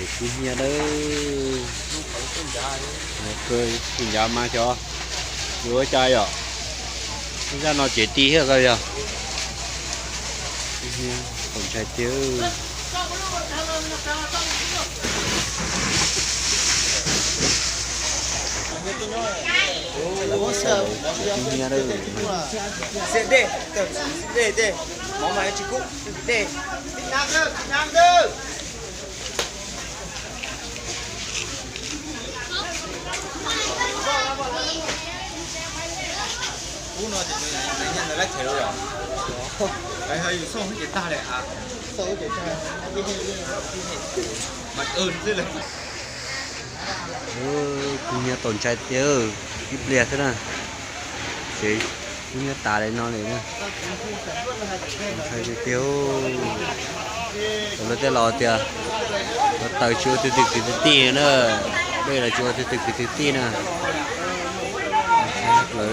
Kuv hnyiab lawm. Kuv ncav mas xyov yuav ua cas yom. Zaj no ces ti thiab tau yog. Kuv ntshai tiag. Kuv hnyiab lawm. Ub no ces nws nyob ntawm lab chaw lawm. Yus xauj ces tag lawm a. Mas xwb lawm. Kuv hnyiab tau ntshai tiag, ib pliag xwb na. Ces kuv hnyiab tas li no li na. Ntshai tiag tiag. Lawv tej laus tias lawv taws tsis ua tug twg kwv tug tij na, dej los tsis ua tug twg kwv tug tij na. Lawv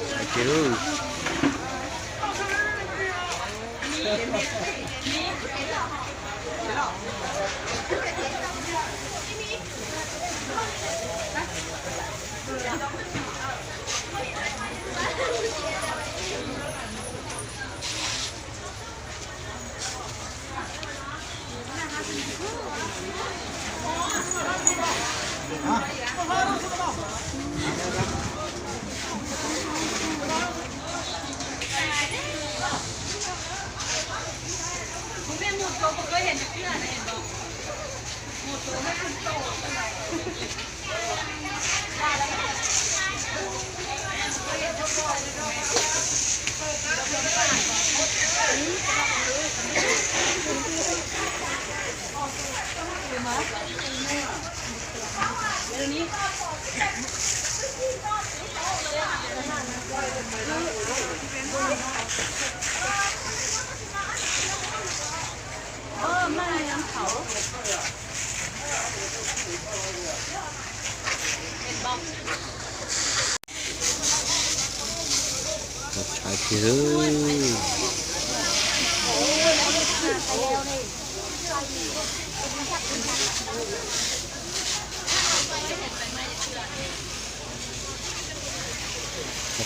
Ntshai tiag.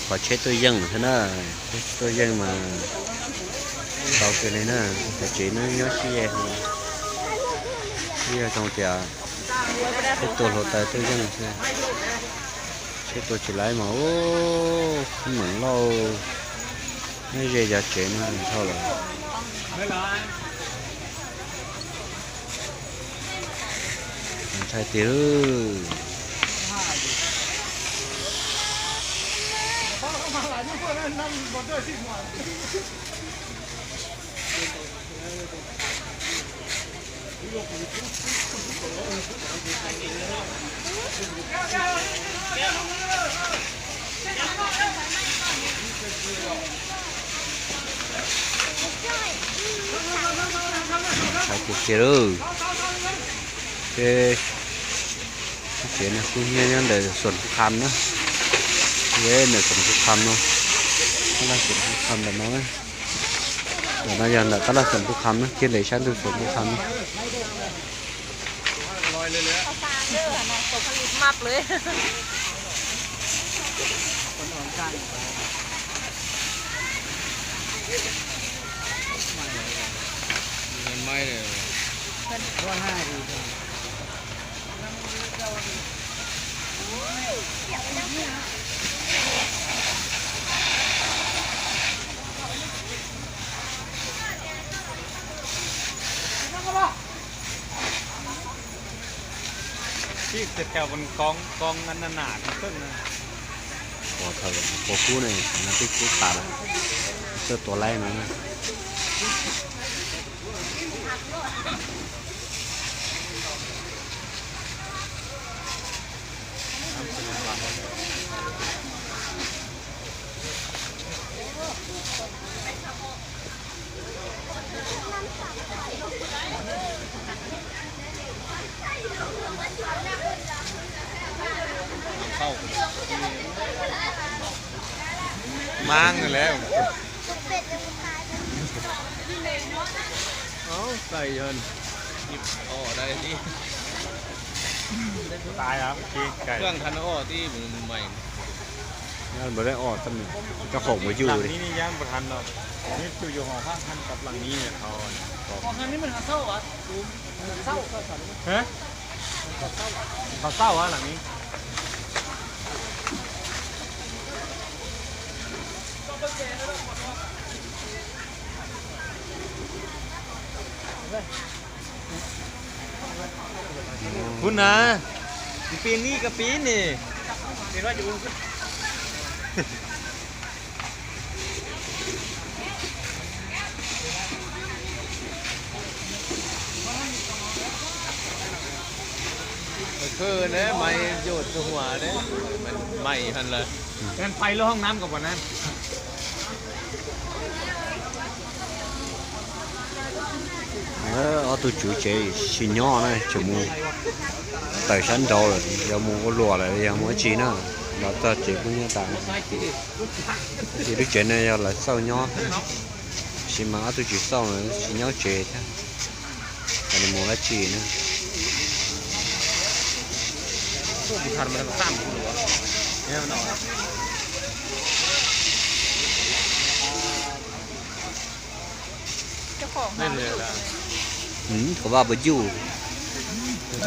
Qhov tsheb tuaj yeej xwb na, tsheb tuaj yeej mas ntau kawg li na, cov tsev no nyob sib ze, yog zoo tias tsheb tuaj hluav taws tuaj yeej xwb, tsheb tuaj tsis laib mas ub, meem lauj, nyob ze cov tsev no dhau lawm. Ntshai tiag. Ntshai tiag tiag lauj. Ces tsev no kuj nyob nyob ntawm Xuam Phu Kham na. Ntawm Xuam Phu Kham no, tab laj Xuam Phu Kham ntawm no. Ntawm no yog ntawm tab laj Xuam Phu Kham na, kiag ntawm sab ntug Xuam Phu Kham na. Ib txhia thaum koob koob na na na na. Ua thaum ua kub ne, no twb kub tas lawm, txawj tua laib no. Maab lawm. Ov, txais yog ib os da ib. Kheej thav no os tib, mas lawv dai os, coj qhov mus yuj li. Kuv na, pi ni koj pi ni. Khwb ne, mais yus tus huam ne, mais hab lawm. Pais lub hoob nam kom pom na. Ob tug tswv tsev tsis nyob na, tseem mus tawm sab nraud lawm, yog mus ua luam lawm yog mus dab tsi na. Los txog tsev kuj nyob tas. Ces lub tsev no yog lawv xauj nyob, tab sis mas ob tug tsis xauj, tsis nyob tsev thiab, nws mus dab tsi na. Kom vaj puas yuj,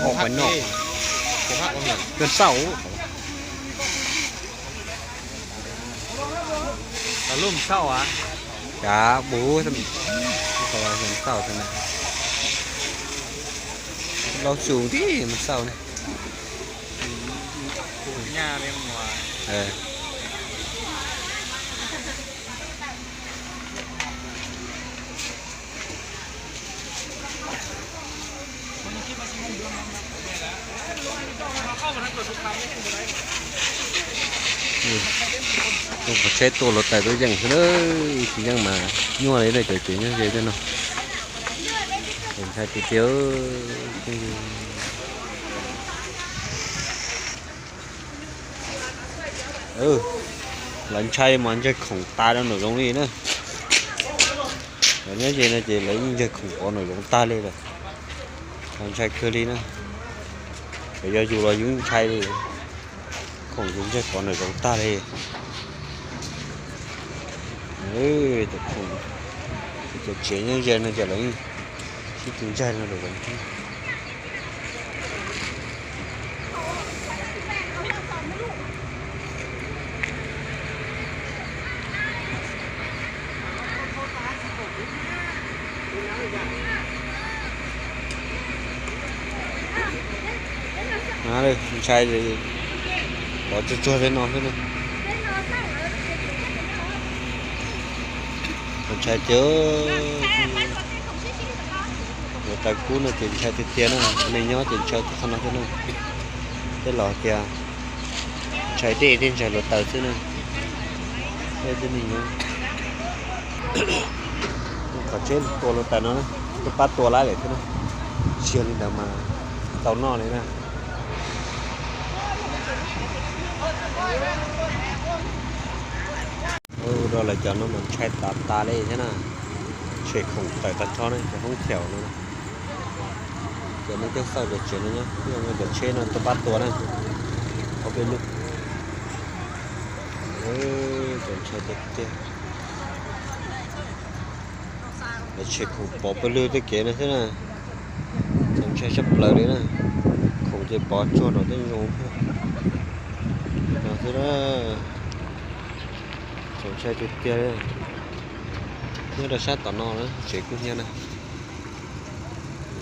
o pais noj, koj xauj. Lub xauj a, cas bus xauj thiab na, laus xyus tib mus xauj ne. Tus qhov tsheb tua hluav taws tuaj yeej xwb, tsis yeej mas nyuaj li na, cov tsev nyob ze tej no. Ntshai tiag tiag. Lawv ntshai mas ntshai khoom tas rau nraum zoov li na. Lawv nyob ze no ces lawv yeej ntshai khoom pov nraum zoov tag li lawm. Lawv ntshai kawg li na. Lawv yog yus los yus ntshai li. Khoom yus ntshai pov nraum zoov tag li. Cov tsev nyob ze no ces lawv sib tw ntshai no lawm. Ntshai, pov tsuag tsuag tej no xwb na. Ntshai tiag. Hluav taws kub no ces ntshai tiag tiag na, nej nyob ces ntshai qhov no xwb na. Tej laus tias ntshai dej thiab ntshai hluav taws xwb na. Tej neeg nyob, qhov tsheb tua hluav taws no na, twb pab tua lawm thiab na. Tsis yog li ntawd mas tsis tau noj li na. Ua rau lawv cov no mas ntshai tas tas li thiab na. Tshem khoom tawm tag nrho na, cov hoob thiaum no. Ces nej coj xauj cov tsev no nyob, cov tsheb no twb pab tua na. Ob peb lub. Cov ntshai tiag tiag. Lawv tshem khoom pov pawg lug tej kev no xwb na. Txaus ntshai tshaj plaws li na. Khoom ces pov tsuag nraum tej zoov no xwb na. Txaus ntshai tiag tiag li. Nyob rau sab tom no na, tsev kub hnyiab na.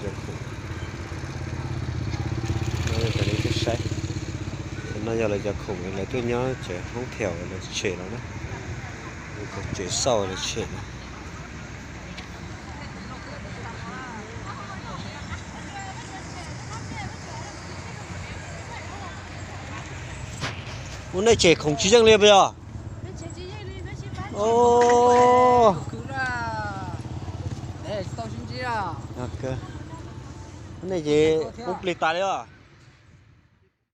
Cov khoom no, cov nej saib, no yog lawv cov khoom lawv tuaj nyob tsev hoob thiaum lawv tshem los na. Cov tsev xauj lawv tshem na. Ua, nej tshem khoom tsis yeej li puas yog? Nej ces ub plig tas li os.